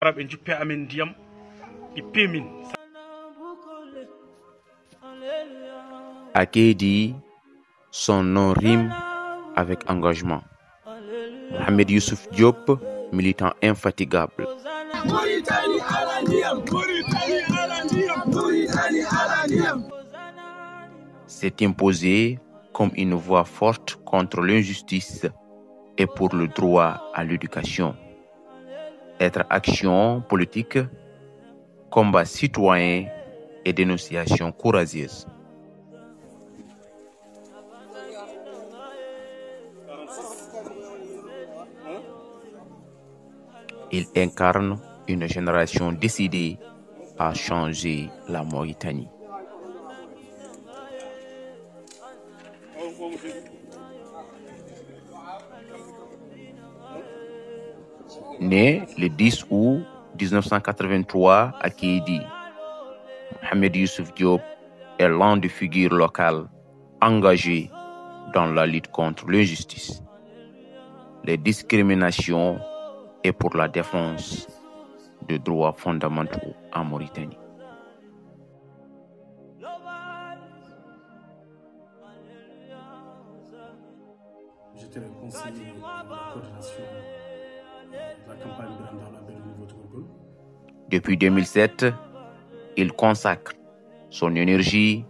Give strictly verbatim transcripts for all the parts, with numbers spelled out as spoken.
Araɓe njuppe amen ndiyam, ɗi peemin. Akedi, son nom rime avec engagement. Mohamed Youssouf Diop, militant infatigable. S'est imposé comme une voix forte contre l'injustice et pour le droit à l'éducation. Être action politique, combat citoyen et dénonciation courageuse. Il incarne une génération décidée à changer la Mauritanie. Né le dix août dix-neuf cent quatre-vingt-trois à Kédi, Mohamed Youssouf Diop est l'un des figures locales engagées dans la lutte contre l'injustice, les discriminations et pour la défense des droits fondamentaux en Mauritanie. J'étais le conseiller de coordination de la campagne Birame Daouda Bello au niveau de Gorgol. Depuis deux mille sept, il consacre son énergie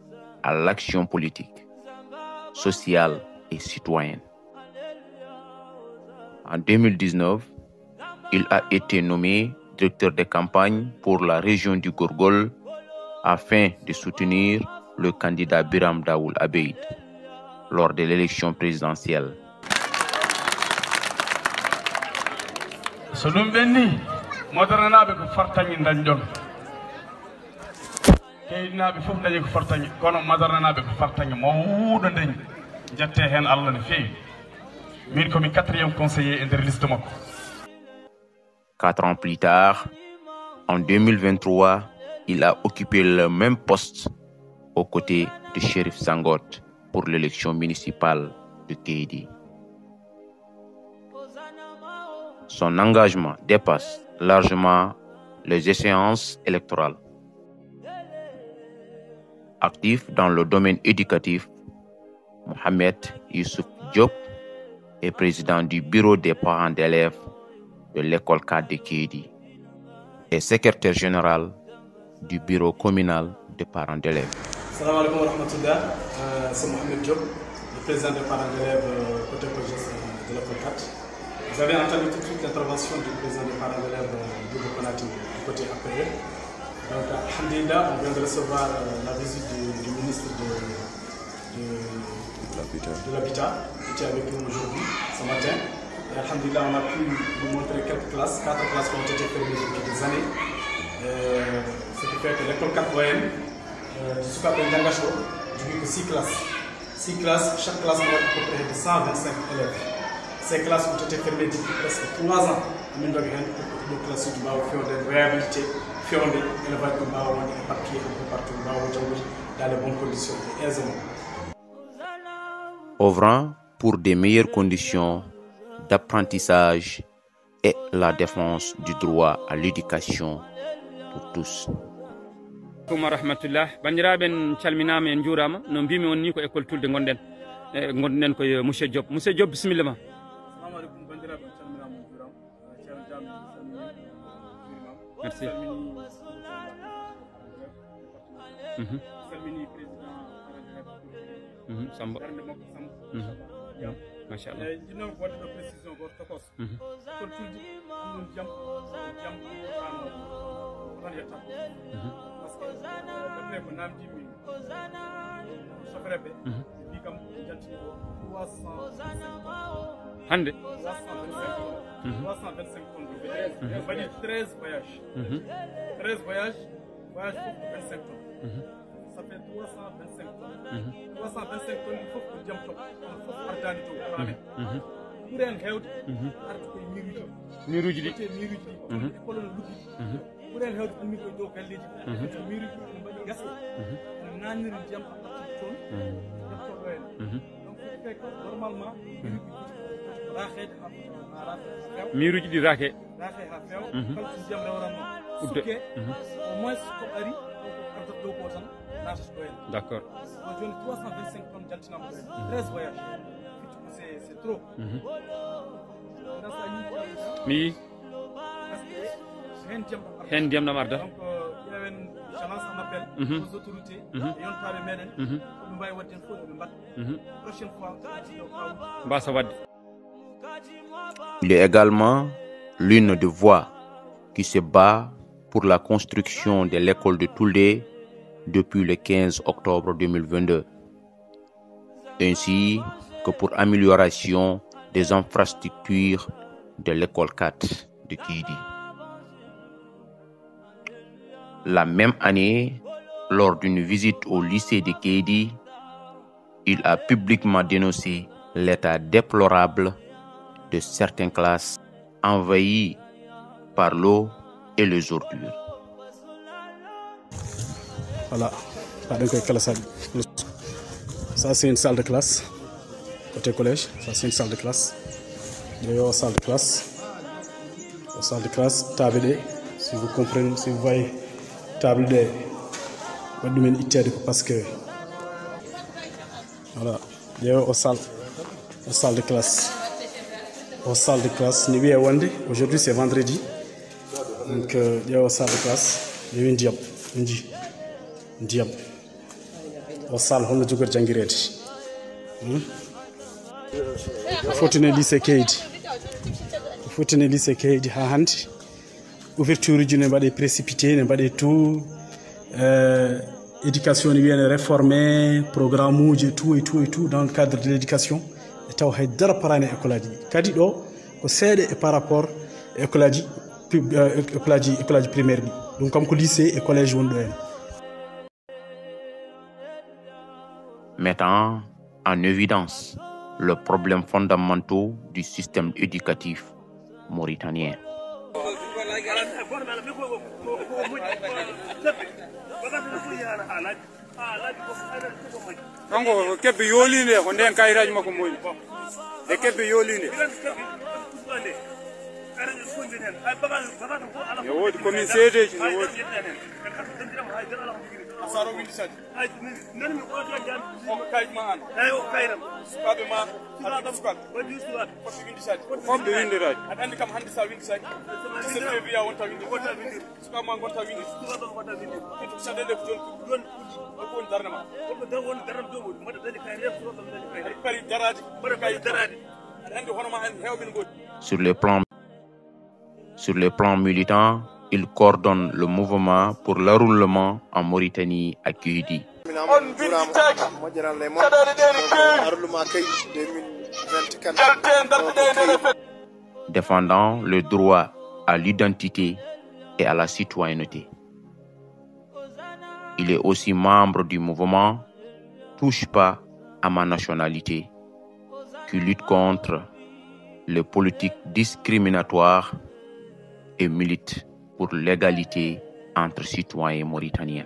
à l'action politique, sociale et citoyenne. En deux mille dix-neuf, il a été nommé directeur de campagne pour la région du Gorgol afin de soutenir le candidat Biram Daoul Abeid lors de l'élection présidentielle. So ɗum ɓenni, Modaranaaɓe ko fartaŋŋe ndañɗon. Keydinaaɓe fof ndañi ko fartaŋŋe, kono Modaranaaɓe ko fartaŋŋe mawɗo ndañi. Njettee heen Allah no feewi. Min ko mi quatrième conseiller e nder liste makko. Quatre ans plus tard, en deux mille vingt-trois, il a occupé le même poste aux côtés de Chérif Sangot pour l'élection municipale de Kédi. Son engagement dépasse largement les échéances électorales. Actif dans le domaine éducatif, Mohamed Youssouf Diop est président du bureau des parents d'élèves de l'école quatre de Kédi et secrétaire général du bureau communal des parents d'élèves. Salam alaikum wa rahmatullah. Euh, c'est Mohamed Diop, le président des parents d'élèves, euh, côté P G S, euh, de l'école quatre. Vous avez entendu tout de suite l'intervention du président des parents d'élèves, euh, Boubou Konati, du côté A P E. Donc, alhamdulillah, on vient de recevoir, euh, la visite du, du ministre de, de, de l'habitat, qui était avec nous aujourd'hui, ce matin. Et alhamdulillah, on a pu lui montrer quelques classes, quatre classes qui ont été fermées depuis des années. Euh, ce qui fait que l'école quatre moyenne, euh, de Sukaɓe Ndiangacho, du coup, six classes. Six classes, chaque classe a à peu près de cent vingt-cinq élèves. Ces classes ont été fermées depuis presque trois ans. Amin dogi hen pour que ɗo classe uji mbawa fewde, réhabilité, fewde, élève uji mbawa wonde éparpillé un peu partout, mbawa janngude dans les bonnes conditions et aisément. Œuvrant pour des meilleures conditions d'apprentissage et la défense du droit à l'éducation pour tous. Aleykum wa rahmatullah. Banndiraaɓe, en calminaama, en njuuraama. No mbimi on ni, ko école Tulde ngonɗen. E, ngonɗen ko e Monsieur Diop. Monsieur Diop, bisimilla ma. Assalamu aleykum, banndiraaɓe, on calminaama, on njuuraama. Ceerno Diam, mi salmini, mi juurimaama. Merci. Mi salmini. Mhm. Mi salmini président. Mhm. Samba. Darnde makko Samba. Mhm. Diam. Machallah. Eyi, jiɗnoo ko waɗde ɗo précision gooto tokos. Mhm. Kono tuldi ɗum ɗum jam, jam ko tan, ko tan yetta. Mhm. Parce que, euh, ɗaɓɓe ko namdi mi chauffeur ɓe, mhm, ɓe mbi kam jalti ko trois cent vingt-cinq tonnes. Hannde? Trois cent vingt-cinq tonnes. Mhm. Trois cent vingt-cinq tonnes de bétail. Mhm. Mbaɗi treize voyages. Mhm. Treize voyages, voyage fof ko vingt-cinq tonnes. Mhm. Ça fait trois cent vingt-cinq tonnes. Mhm. Trois cent vingt-cinq tonnes, il faut que ndiyam toɓa. Kono fof ardaani dow, faami. Mhm. Ɓuri en heewde, mhm, arata koye miiruuji. Miiruuji ɗi? Koye miiruuji ɗi. Mhm. École no luggi. Mhm. Ɓuri en heewde ummi koye dow galleeji. Mhm. Koye miiruuji ɗi, ɓe mbaɗi gasa. Mhm. Ɓe naatniri ndiyam, ɓe ɓatti toon. Mhm. Ndiyam toon ɗo en. Mhm. Donc, ce qui fait que, normalement, miiruuji ɗi Miiruuji ɗi raake. Raake haa feewa. Mhm. Kala to ndiyam rewranno. Udde. Sukke. Mhm. Au moins ko ari, ko arata dow ko tan, naatata ɗo en. D'accord. Ko jooni trois cent vingt-cinq tonnes jaltinaama ɗo en. Mhm. Treize voyages. C'est, c'est trop. Mhm. Grâce à lui, mi yii. Heen ndiyam ɗam arda. Heen ndiyam ɗam arda. Donc, euh, ƴeewen, je lance un appel, mhm, aux autorités, mhm, e yontaaɓe meɗen, mhm, ko ɓe mbaawi waɗde heen fof, yo ɓe mbaɗ. Mhm. Prochaine fois, mbasa waɗde. Il est également l'une des voix qui se bat pour la construction de l'école de Tuldé depuis le quinze octobre deux mille vingt-deux, ainsi que pour amélioration des infrastructures de l'école quatre de Kédi. La même année, lors d'une visite au lycée de Kédi, il a publiquement dénoncé l'état déplorable de certaines classes envahies par l'eau et les ordures. Voilà, haɗen koye classe aji. Ça, c'est une salle de classe. Côté collège, ça, c'est une salle de classe. Ƴeewo salle de classe. O salle de classe, table ɗe, si vous comprenez, si vous voyez, table ɗe, waɗi ɗumen itteede ko parce que, voilà, ƴeewo o salle, o salle de classe. O salle de classe, ni wiyee wonde, aujourd'hui c'est vendredi. Donc, euh, ƴeewo salle de classe, ƴeewi ndiyam, ndi, ndiyam. O salle holno jogori janngireede? Hmm? Ko foti ne lycée Kédi. Ko foti ne lycée Kédi haa hannde. Ouverture uji ne mbaɗe précipité, ne mbaɗe tout. Euh, éducation ne wiyee ne réformé, programme uji et tout, et tout, et tout, dans le cadre de l'éducation. E taw hay dara paraani e école aji ɗi. Kadi ɗo ko seeɗa e par rapport e école aji pub-, euh, école aji, école aji primaire ɗi. Ɗum kam ko lycée e collège woni ɗo en. Mettant en évidence le problème fondamentaux du système éducatif mauritanien. Kanko ko kebbe yooliinde, ko ndeen kayitaaji makko moƴƴi. E kebbe yooliinde. Ne woodi commune seedeeji, ne woodi. O ko kayit ma an. Sukaaɓe ma, aɗa sukaaɓe. Foti winnditaade. Foti winnditaade. Aɗa anndi kam hannde sa winnditaaki. Dix-sept février a wonta winnditaade. Sukaaɓe ma ngonta winnditaade. Surtout caɗeele ko jooni puɗɗi. Jooni puɗɗi. Ko woni darnde ma. Ko woni darnde ma. Mbaɗa dañi kayit. Aɗa pari daraade. Mbaɗa pari daraade. Aɗa anndi hono ma en heewɓe no ngoodi. Sur les plans, sur les plans militants, il coordonne le mouvement pour l'arroulement en Mauritanie à Kédi. On winnditaaki. Caɗeele ɗe ne keewi. Arluma kay deux mille vingt-quatre. Jaltee dartee nde ne fe- Défendant le droit à l'identité et à la citoyenneté. Il est aussi membre du mouvement Touche pas à ma nationalité, qui lutte contre les politiques discriminatoires et milite pour l'égalité entre citoyens mauritaniens.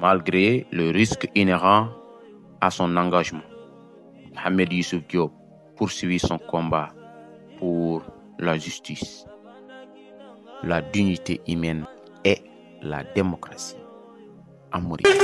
Malgré le risque inhérent à son engagement, Mohamed Youssouf Diop poursuit son combat pour la justice, la dignité humaine et la démocratie en Mauritanie.